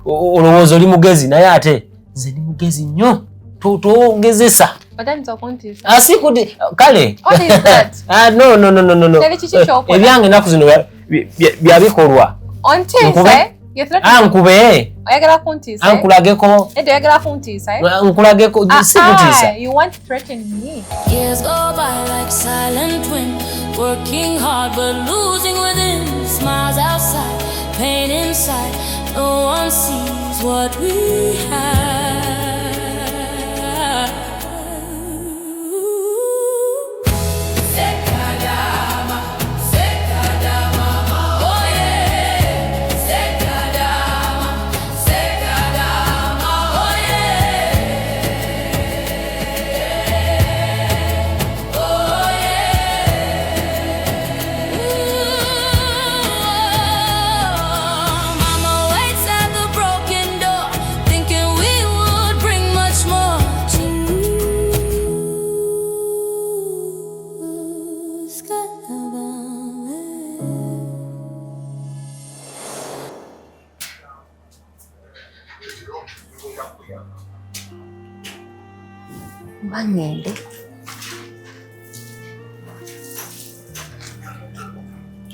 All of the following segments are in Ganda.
Olowooza oli mugezi naye ate nze ndi mugezi nnyo. Tongezesa. Asikuti kale. Ah, no no no no no. Ebyange ennaku zino byabikolwa. Ontiise? Ah, nkube. Oyagala kuntiisa? Ah, nkulageko. Nedda oyagala kuntiisa? Eh? Nkulageko ah, si kutiisa. You want to threaten me? Years go by like silent wind, working hard but losing within. Smiles outside, pain inside. No one sees what we have. Mama waits at the broken door, thinking we would bring much more to Mba ŋŋende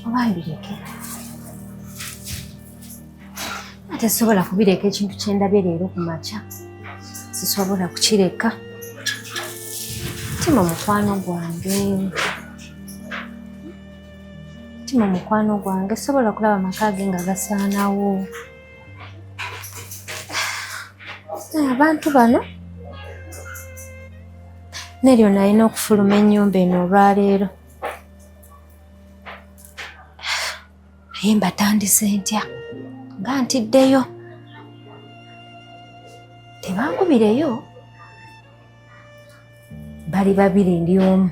oba mbireke, ate sisobola kubireka. Ekintu kye ndabye leero ku makya sisobola kukireka. Timo mukwano gwange, Timo mukwano gwange, sisobola kulaba maka ge nga gasaanawo. Abantu bano neryo nalina okufuluma ennyumba eno olwaleero, naye mbatandise ntya nga ntiddeyo? Tebankubireyo, bali babiri, ndi omu.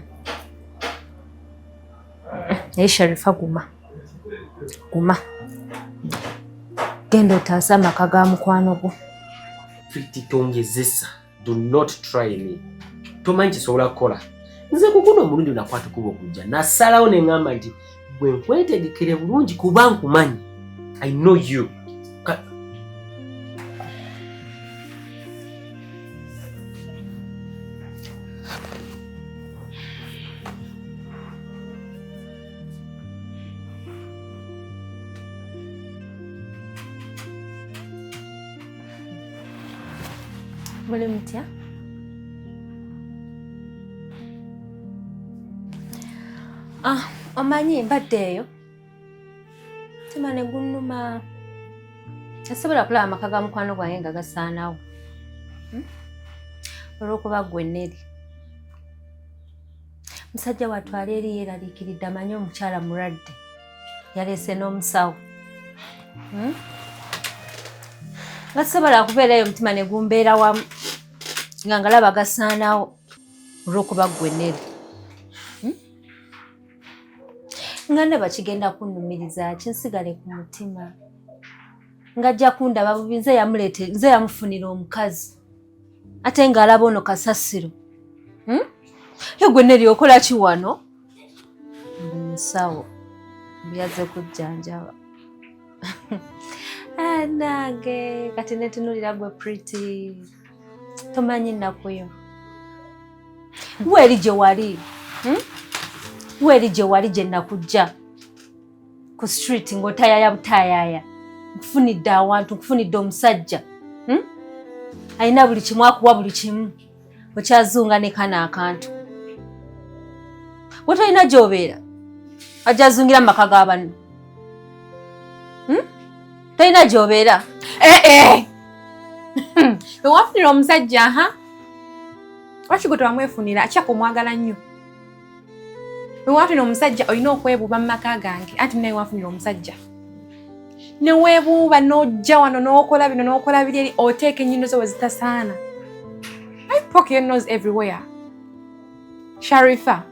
Naye Sharifa, guma guma, genda otaase amaka ga mukwano gwo. Pretty, tongezesa. Do not try me. Tomanyi kisobola kukola. Nze kuguno omulundi nakwata kuba okujja nasalawo ne ŋŋamba nti gwe nkwetegekere bulungi kuba nkumanyi. I know you. Muli mutya? Ah, omanyi mbadde eyo mutima ne gunnuma, tasobola kulaba amaka ga mukwano gwange nga gasaanawo. Olw'okuba gwe Neri, musajja wattu ali eri yeeraliikiridde, amanyi omukyala mulwadde, yaleese n'omusawo. Nga sisobola kubeerayo omutima ne gumbeera wamu nga ngalaba gasaanawo olw'okuba gwe Neri. Nga ndaba kigenda kunnumiriza kinsigale ku mutima, ng'ajja kundaba bubi. Nze yamuleete, nze yamufunira omukazi, ate ng'alaba ono kasasiro. Ye gwe Neri, okola ki wano? Ndi musawo, mbyaze kujjanjaba. Ah, nange kati netunulira gwe Pretty, tomanyi nnaku yo. Weeri gye wali, Weeri gye wali gye nakujja ku street ng'otayaya butayaya, nkufunidde awantu, nkufunidde omusajja, Alina buli kimu, akuwa buli kimu, okyazunga ne kano akantu. Gwe tolina gy'obeera, ajja azungira mu maka ga banno. Tolina gy'obeera. Eh, eh. Wewafunira omusajja, ha, lwaki gwe tewamwefunira? Akyaka omwagala nnyo. Wewafunira omusajja olina okwebuuba mu maka gange, anti naye wafunira omusajja neweebuuba n'ojja wano n'okola bino n'okola biri eri, oteeka ennyindo zo we zitasaana. I poke your nose everywhere. Sharifa,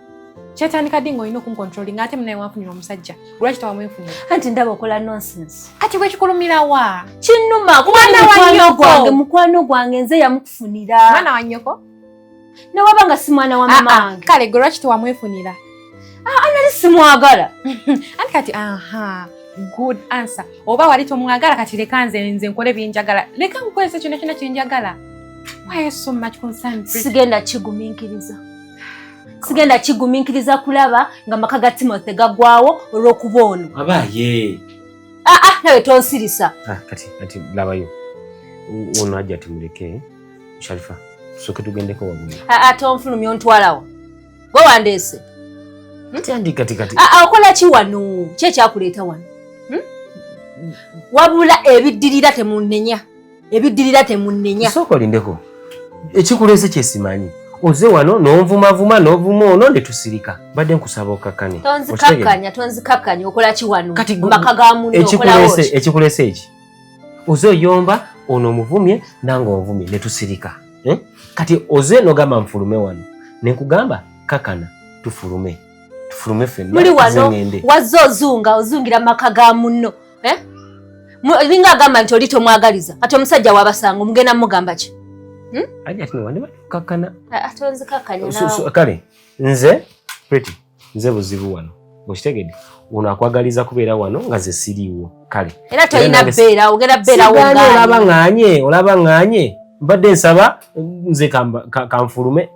kyetandika ddi ng'olina okuncontrollinga? Ate munaye wanfunira omusajja, lwaki tewamwefunira? Anti ndaba okola nonsense. Kati bwekikulumirawa? Kinnuma kuba Mwana wa mukwano nnyoko. gwange, mukwano gwange, nze yamukufunira. Mwana wa nnyoko? Newaba nga si mwana wa mama Ah, ah, wange. Kale gwe lwaki tewamwefunira? Nali simwagala. Anti kati aha. good answer. Oba wali tomwagala, kati leka nze nkole byenjagala, leka nkukozesa kyonna kyonna kyenjagala. Why are you so much concerned, Bridget? Sigenda kigumiikiriza, sigenda kigumiikiriza kulaba nga maka ga Timothy gaggwawo olw'okuba ono. Abaye. Aa, nawe tonsirisa. Ah, kati labayo, ono ajja timuleke. Sharifa, tusooke tugendeko waggulu. Aa, tonfulumya, ontwalawo gwe wandeese. Andi kati. Aa, okola ki wano? Ki ekyakuleeta wano? Hmm? Wabula ebiddirira temunnenya, ebiddirira temunnenya. Sooka olindeko, ekikuleese kyesimanyi. Oze wano n'onvumavuma n'ovuma ono ne tusirika. Mbadde nkusaba okakkane. Tonzikakkanya, tonzikakkanya. Okola ki wano? Kati mu maka ga munno okolawo ekikulese ki? Ekikulese eki oze oyomba, ono omuvumye nange onvumye ne tusirika, eh? Kati oze nogamba nfulume wano, nenkugamba kakana tufulume, tufulume ffenna. Muli wano. Nze ŋŋende. Wazze ozunga ozungira mu maka ga munno, eh? Linga agamba nti oli tomwagaliza. Kati omusajja wabasanga omugenda mugamba ki? Ajja ati wandibadde kukakkana. Ah, tonzikakkanya. So, kale nze Pretty, nze buzibu wano, okitegedde? Ono akwagaliza kubeera wano nga ze siriiwo, kale. Era tolina Era bbeera, ogenda bbeerawo. Sigaanye, olaba. Ngaanye. Ŋŋaanye, olaba ŋŋaanye. Mbadde nsaba nze kanfulume.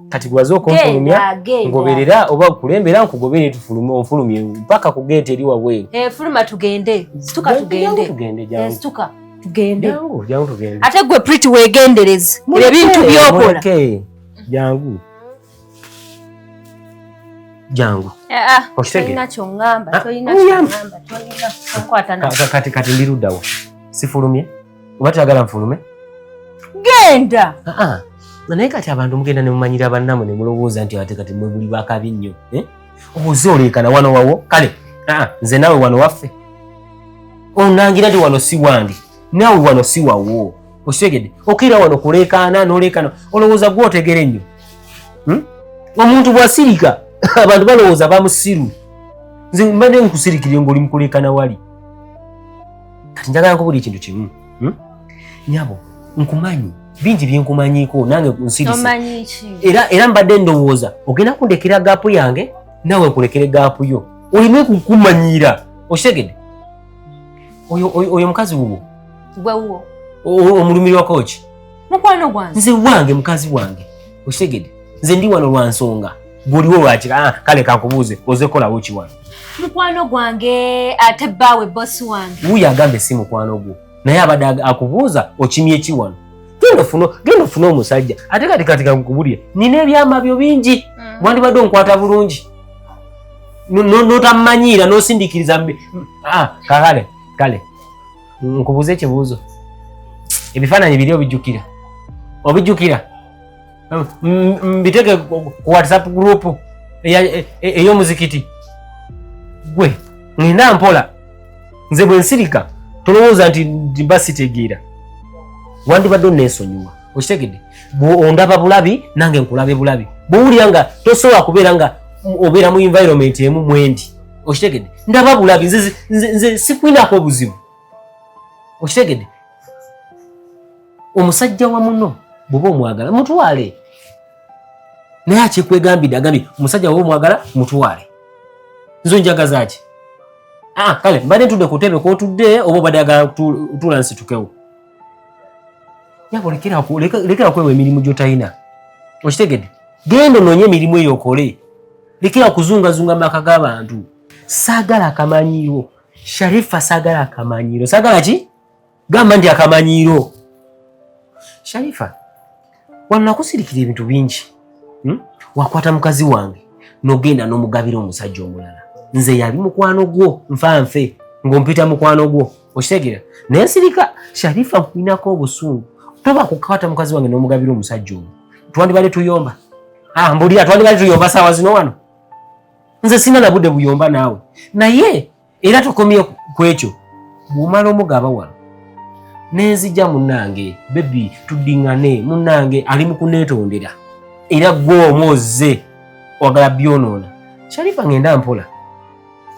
Kati gwaze okunfulumya, Genda. ngoberera oba kulembera nkugobere tufulume, onfulumye mpaka ku geeti eri wabweru. Eh, fuluma tugende, situka. Jangu. Tugende. Tugende. Eh, Jangu. situka tugende. Jangu, jangu tugende. Ate gwe Pretty, weegendereze ebyo ebintu byokola. Muleke. Jangu, jangu. Ah, ah, Okitegeera? tolina kyoŋŋamba. Ah, Tolina oyamba. kyoŋŋamba, tolina tokwata na Kati ndi luddawo? Sifulumye oba teyagala nfulume? Genda. Ah, ah. Naye kati abantu mugenda ne mumanyira bannamwe ne mulowooza nti ate kati mwe buli bakabi nnyo, eh? Oze oleekana wano wawo. Kale ah, nze naawe wano waffe. Onangira nti wano si wange, naawe wano si wawo, okitegedde? Okiira wano kuleekaana n'oleekaana, olowooza gwe otegere nnyo, Omuntu bw'asirika abantu balowooza bamusiru. Nze mbadde nkusirikire ng'oli mukuleekaana wali. Kati njagala nkubuli ekintu kimu, Nyabo, nkumanyi, bingi byenkumanyiiko, nange nsirise. Tomanyi ki? Era mbadde ndowooza ogenda kundekera gap yange, naawe nkulekere gap yo, olina kukumanyira, okitegedde? Oyo mukazi wuwo. Gwe wuwo. Omulumirwako ki? Mukwano gwange. Nze wange, mukazi wange, okitegedde? Nze ndi wano lwa nsonga, gwoliwo lwaki? Ah, kale kankubuuze, oze kolawo ki wano? Mukwano gwange, ate bbaawe bosi wange. Wuuyo agambe si mukwano gwo, naye abadde akubuuza okimye ki wano. Genda ofune omusajja. Ate kati kankubulire, nina ebyama byo bingi. Wandibadde onkwata bulungi, n'otammanyiira n'osindikiriza Ah, kakale kale nkubuuze ekibuuzo. Ebifaananyi biri obijjukira? Obijjukira? Mbiteeke ku WhatsApp group ey'omuzikiti. Gwe ngenda mpola, nze bwe nsirika tolowooza nti mba sitegeera. Wandibadde onneesonyiwa, okitegedde? Ondaba bulabi, nange nkulabe bulabi. Bwowulira nga tosobola kubeera nga obeera mu environment emu mwendi, okitegedde? Ndaba bulabi. Nze sikwinako obuzibu, okitegedde? Omusajja wa muno bw'oba omwagala mutwale, naye akikwegambidde, agambye omusajja bw'oba omwagala mutwale. Nze onjagaza ki? Ah, kale mbadde ntudde ku ntebe kwotudde, oba obadde agala tuula nsitukewo? Yabo, lekera kwewa emirimu gy'otalina, okitegedde? Genda onoonye emirimu eyo okole, lekera kuzungazunga maka g'abantu. Saagala akamanyiiro, Sharifa, saagala akamanyiiro. Saagala ki? Gamba nti akamanyiiro. Sharifa, wano nakusirikira ebintu bingi, Wakwata mukazi wange n'ogenda n'omugabira omusajja omulala. Nze yali mukwano gwo nfa nfe, ng'ompita mukwano gwo, okitegeera? Naye nsirika. Sharifa, nkulinako obusungu. Toba kukwata mukazi wange n'omugabira omusajja omwo, twandibadde tuyomba? Ah, mbulira, twandibadde tuyomba saawa zino wano? Nze sina na budde buyomba naawe. Naye era tokomye ku ekyo, bw'omala omugaba wano nenzija, munnange baby, tuddiŋŋane. Munnange ali mu kuneetondera, era gwe omu ozze wagala byonoona. Sharifa, ngenda mpola,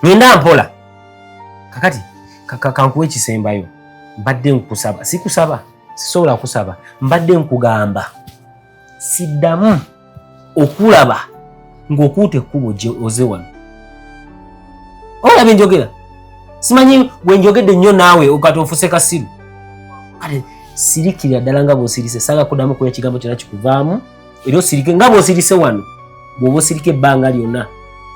ngenda mpola. Kakati kankuwa ekisembayo. Mbadde nkusaba, sikusaba, sisobola kusaba, mbadde nkugamba siddamu okulaba ng'okuuta ekkubo oze wano. Olaba enjogera Simanyi bwe njogedde nnyo naawe okati ofuse kasiru. Kale sirikirira ddala nga bw'osirise, saaga kuddamu kuya ekigambo kyonna kikuvaamu, era osirike nga bw'osirise wano, bw'oba osirika ebbanga lyonna.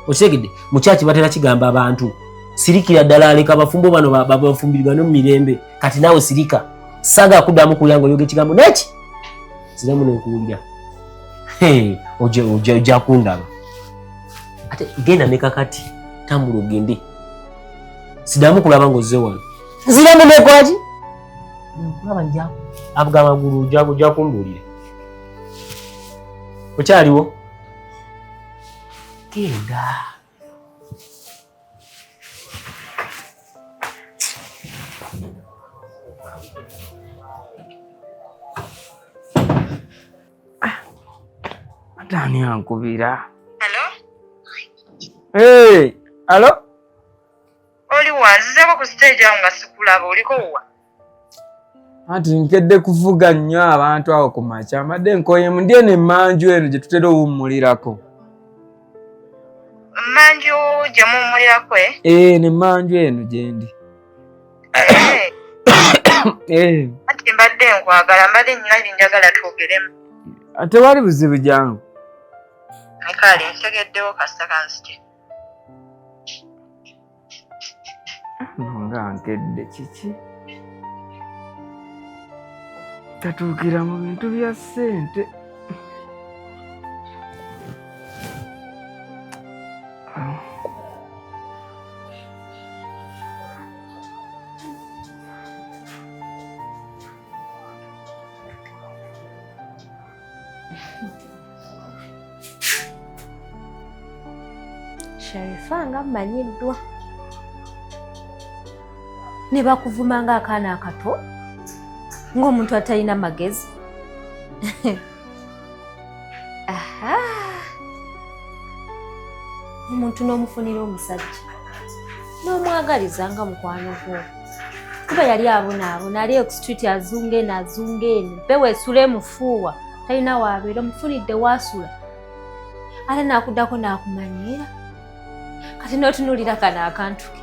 Okitegedde? Mu kyaki batera kigamba abantu, sirikira ddala, leka abafumbo bano bafumbirigane mu mirembe. Kati naawe sirika, saaga kuddamu kulya nga oyoga ekigambo neki ziramu nenkuwulira. Ojja kundaba. Ate genda ne kakati, tambula ogende, sidamu kulaba ng'ozze wano. Nziramu nekolaki nkulaba, nja avuga amagulu, ojja kumbuulira. Okyaliwo? Genda. Ate ani ankubira? Hello? Hey, alo? Oli wa? Nzizeeko ku stage awo nga sikulaba, oliko wa? Anti nkedde kuvuga nnyo abantu awo ku makya, mbadde nkoyemu, ndi eno emmanju eno gye tutera owummulirako. Mmanju gye muwummulirako, eh? Ee, nemmanju eno gye ndi. Eh, Eh, anti mbadde nkwagala, mbadde nnina bye njagala twogeremu. Tewali buzibu, jangu. Kale ntegeddewo, kasita kanzije. No nga nkedde kiki? Tatuukira mu bintu bya ssente. Sharifa nga mmanyiddwa ne bakuvuma ng'akaana akato, ng'omuntu atalina magezi. Aha, omuntu n'omufunira omusajja n'omwagaliza nga mukwano gwo, kuba yali abonaabona, ali ku street azunga eno azunga eno, mpewo esula emufuuwa, talina waabeera, omufunidde waasula, ate n'akuddako n'akumanyiira. Kati n'otunuulira kano akantu ke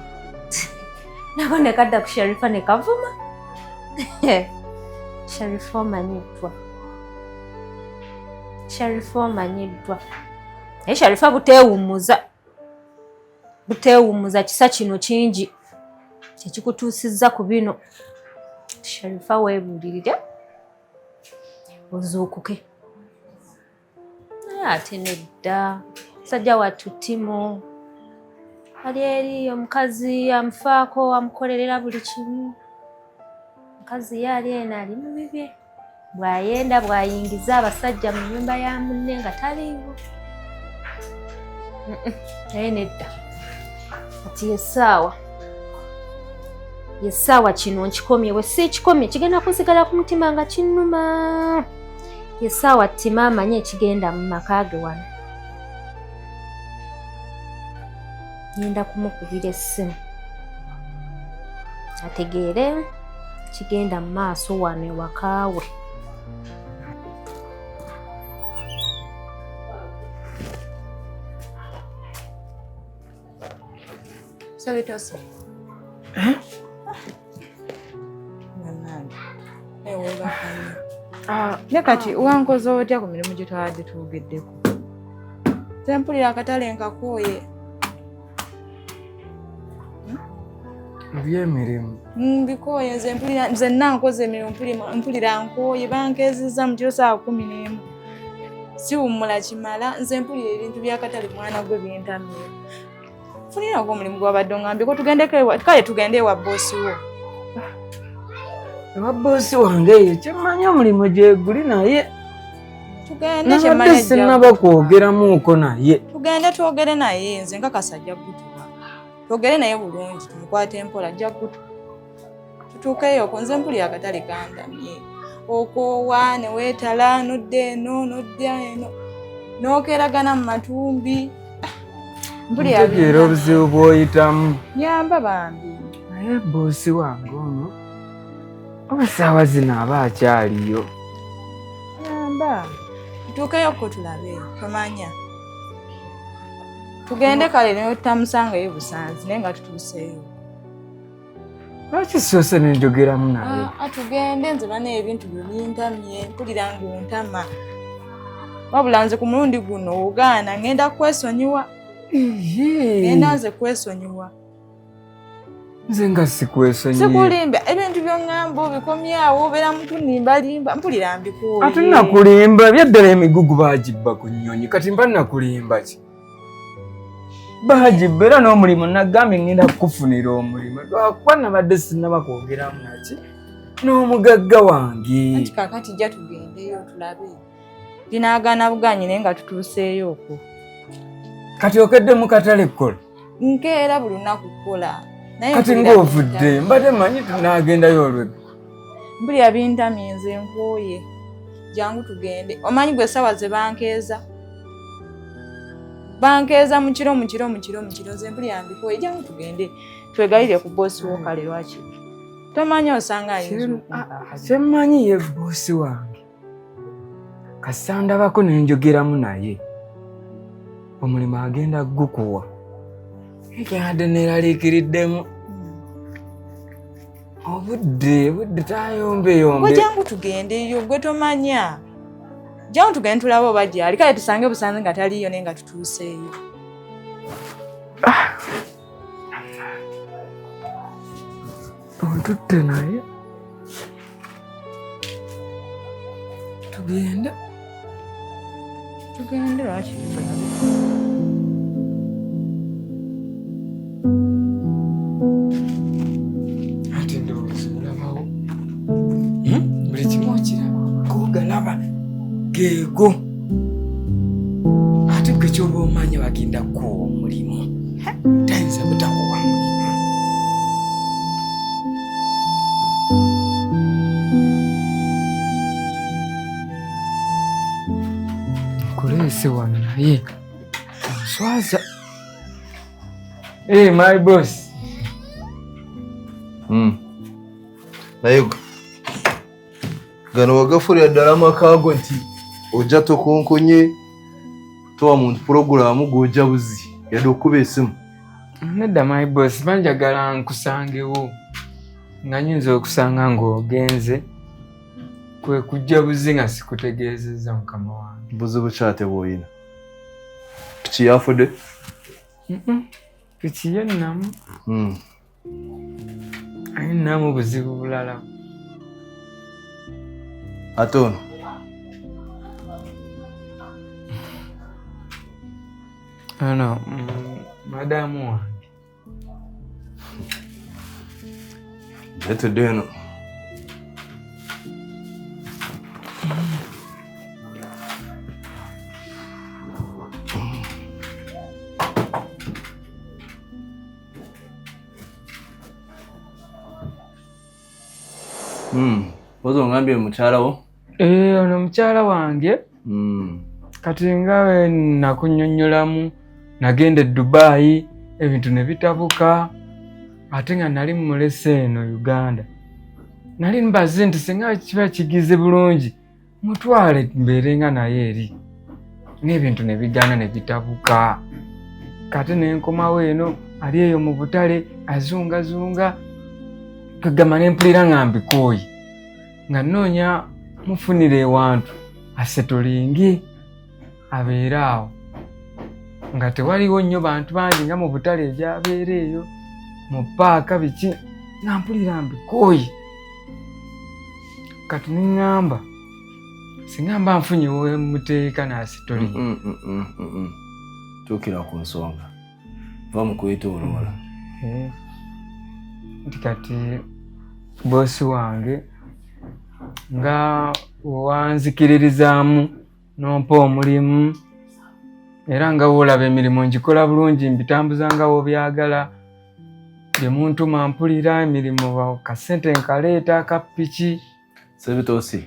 nako ne kadda ku Sharifa ne kavuma. Sharifa omanyiddwa, Sharifa omanyiddwa, naye Sharifa buteewummuza, buteewummuza. Kisa kino kingi kyekikutuusizza ku bino. Sharifa, weebuulirire ozuukuke. Naye ate nedda, musajja wattu Timo ali eri omukazi amufaako, amukolerera buli kimu. Omukazi ye ali eno ali mu bibye, bw'ayenda bw'ayingiza abasajja mu nnyumba ya munne nga taliiwo. Naye nedda, kati yessaawa, yessaawa kino nkikomye. Bwe siikikomye kigenda kunsigala ku mutima nga kinnuma. Yessaawa Timo amanye ekigenda mu maka ge wano. Ngenda kumukubira essimu ategeere kigenda mu maaso wano ewaka we. Sobitosi. Bannange. Naye weebaka nnyo. Ne kati wankoze otya ku mirimu gye twabadde twogeddeko? Nze mpulira akatale nkakooye. Ebyemirimu? Mbikooye nze, mpulira nze nna nkoze emirimu, mpulira nkooye, bankeezezza mu kiro saawa 11. Siwummula kimala, nze mpulira ebintu by'akatale mwana gwe bintamye. Funirako omulimu gwabadde oŋŋambyeko tugendeko ewa, kale tugende ewa bboosi wo. Ewa bboosi wange eyo kyemmanyi omulimu gyeguli, naye Tugende. nabadde Kyemmanyi ajja sinnaba kwogeramuuko naye. Tugende twogere naye, nze nkakasa ajja kutuwa. Twogere naye bulungi, tumukwate empola, ajja kutuwa. Tutuukeyo ko, nze mpulira akatale kandamye. Okoowa ne weetala n'odda eno n'odda eno n'okeeragana mu matumbi. Mpulira Ntegeera obuzibu bw'oyitamu. Nyamba bambi. Naye bboosi wange ono oba saawa zino aba akyaliyo? Nyamba. Tutuukeyo ko tulabe, tomanya. Tugende kale naye tutamusangayo busanzi, naye nga tutuuseeyo. Lwaki soose nenjogeramu naye? Ah, tugende nze bana ebintu byo bintamye, mpulira ng'ontama. Wabula nze ku mulundi guno ogaana ngenda kwesonyiwa. Ngenda nze kwesonyiwa. Nze nga sikwesonyiye. Sikulimba, ebintu by'oŋŋamba obikomyawo, obeera mutunimbalimba, mpulira mbikooye. Ate nakulimba, ebyaddala emigugu baagibba ku nnyonyi, kati mba nakulimba ki? Baagibba era n'omulimu nagambye ngenda kukufunira omulimu, lwakuba nabadde sinnaba kwogeramu naki n'omugagga wange. Anti kaakati jja tugendeyo tulabe. Linaagaana bugaanyi naye nga tutuuseeyo okwo. Kati okedde mu katale kukola? Nkeera buli lunaku kukola. Kati ng'ovudde, mbadde manyi tunaagendayo olweggo. Mpulira bintamye nze nkooye. Jangu tugende. Omanyi gwe essaawa ze bankeeza? Bankeeza mu kiro mu kiro mu kiro mu kiro nze mpulira mbikooye. Jangu tugende twegayirire ku boosi wo kale lwaki? Tomanyi osanga ayinza okumpa. Kyemmanyi ye boosi wange. Kasita ndabako ne njogeramu naye omulimu agenda gukuwa. Ekyadde neeraliikiriddemu obudde budde tayombeyombe. Gwe jangu tugendeyo gwe tomanya. Jangu tugende tulabe oba gyali kale tusange busanze nga taliiyo naye nga tutuuseeyo. Ontutte naye tugende tugende lwaki tulabe. Ate ndowooza olabawo buli kimu okiraba kogalaba geego ate gwe kyoba omanya bagenda kukuwa omulimu tayinza butakuwa mulimu. Nkuleese wano naye onswaza. Hey, my boss. Naye gano wagafulira ddala amaka go nti ojja tokonkonye towa muntu pulogulaamu gw'ojja buzi yadde okukuba esimu. Nedda my boss, banjagala nkusangewo nga nyinza okusanga ng'ogenze kwe kujja buzi nga sikutegeezezza mukama wange. Buzibu ki ate bw'olina? Piki yafudde? Piki ye nnamu. Aye nnamu buzibu bulala. Ate ono? Ono madamu wange. Letudde eno. Oza ongambye mukyala wo? Ono mukyala wange. Kati nga nakunnyonnyolamu nagenda e Dubai ebintu ne bitabuka ate nga nali mmulese eno Uganda. Nali mbaze nti singa kiba kigize bulungi mutwale mbeere nga naye eri n'ebintu ne bigaana ne bitabuka. Kati ne nkomawo eno ali eyo mu butale azungazunga kagamba ne mpulira nga mbikooye nga nnoonya mufunire ewantu asetolinge abeere awo nga tewaliwo nnyo bantu bangi nga mu butale egyabeera eyo mu paaka biki nga mpulira mbikooye. Kati ne ŋŋamba singa mba nfunye we muteeka n'asetolinga. Tuukira ku nsonga, va mu kwetooloola. Nti kati boosi wange nga wanzikiririzaamu n'ompa omulimu era nga woolaba emirimu ngikola bulungi mbitambuza nga w'obyagala bye muntuma mpulira emirimu kasente nkaleeta ka piki. Sebitoosi,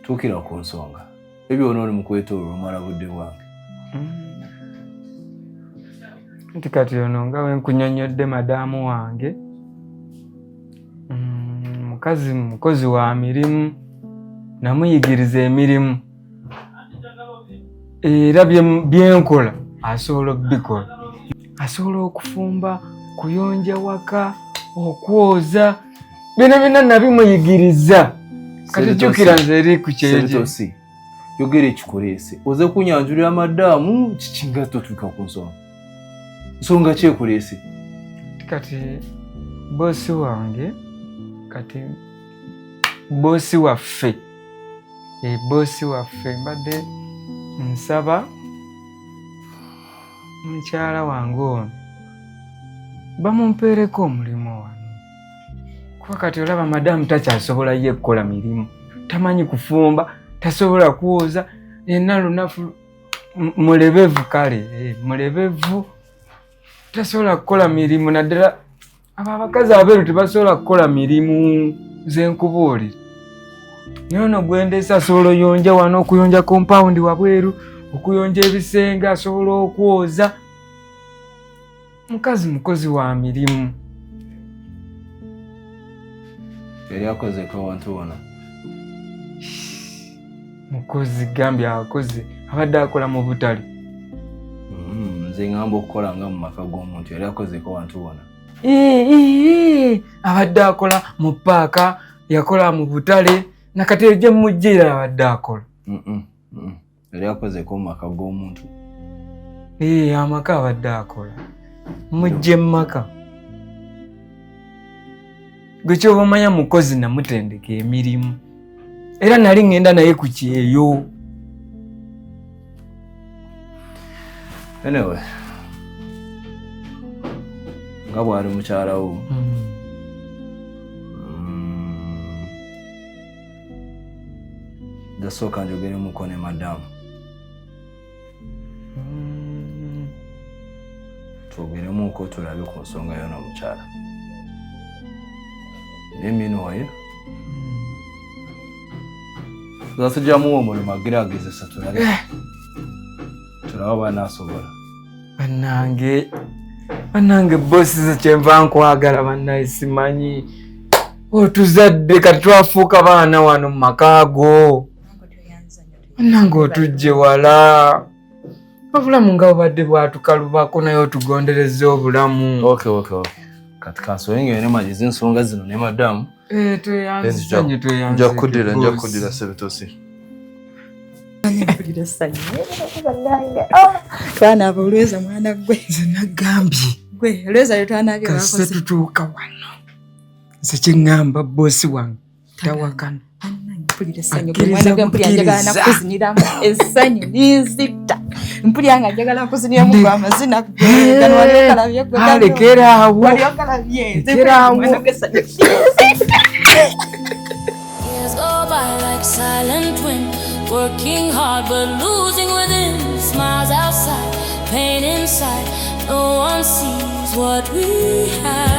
tuukira ku nsonga. Ebyo byonna oli mu kwetooloola omala budde bwange. Nti kati ono nga we nkunnyonnyodde madaamu wange mukazi mukozi wa mirimu namuyigiriza emirimu era byenkola asobola okubikola. Asobola okufumba, kuyonja waka, Okwoza byonna byonna nabimuyigiriza. Kati jjukira nze eri ku kyejo. Yogera ekikuleese oze kunyanjulira madaamu kiki nga totuuka ku nsonga nsonga ki ekuleese? Kati boosi wange, kati boosi waffe, boosi waffe mbadde nsaba mukyala wange ono bamumpeereko omulimu wano, kuba kati olaba madamu takyasobola ye kukola mirimu, tamanyi kufumba, tasobola kwoza, yenna lunafu mulebevu. Kale mulebevu, tasobola kukola mirimu, naddala abo abakazi abeeru tebasobola kukola mirimu zenkubuulira. Naye ono gwendeese asobola oyonja wano, okuyonja kompawundi wabweru, okuyonja ebisenge, asobola okwoza. Mukazi mukozi wa mirimu. Yali akozeeko awantu wano? Mukozi gambye akoze, abadde akola mu butale. Nze ngamba okukola nga mu maka g'omuntu, yali akozeeko awantu wano? Abadde akola mu paaka, yakola mu butale, nakati ejje mujjira abadde akola. Yali akozeeko mu maka g'omuntu? Amaka abadde akola, mujje mu maka. Gwe kyoba omanya mukozi namutendeka emirimu, era nali ngenda naye ku kyeyo. Anyway, nga bw'ali mukyala wo, dasooka njogeremuko ne madamu, twogeremuko tulabe ku nsonga yona omukyala. Naye meanwhile tujjamuwa omulimu agira agezesa, tulabe tulabe banaasobola. Bannange, bannange, bosi ze kyenva nkwagala. Bannaye simanyi otuzadde, kati twafuuka baana wano mu maka go. Bannange otujje wala, obulamu nga bubadde bwatukalubako, naye otugondereza obulamu. Okay, kati kansobe ne magiza ensonga zino ne madamu. Tweyanze nnyo, tweyanze. Nja kuddira, nja kuddira sebitosi. Mpulira essanyu bannange. Twanaaba olweza, mwana gwe. Nze nagambye. Gwe olweza lwe twanaabye. Kasita lwakoze. Tutuuka wano, nze kyeŋŋamba bosi wange tawakana. Mpulira essanyu gwe. Akkiriza. Mwana gwe, mpulira njagala Bukkiriza. nakuziniramu, essanyu linzita, mpulira nga njagala kuziniramu gwe amazina gwe. Gano wali okalabye gwe? Ah, lekera awo. Wali okalabye? Nze Lekera awo. mwana gwe, essanyu linzita. Years go by like silent wind, working hard but losing within. Smiles outside, pain inside. No one sees what we have.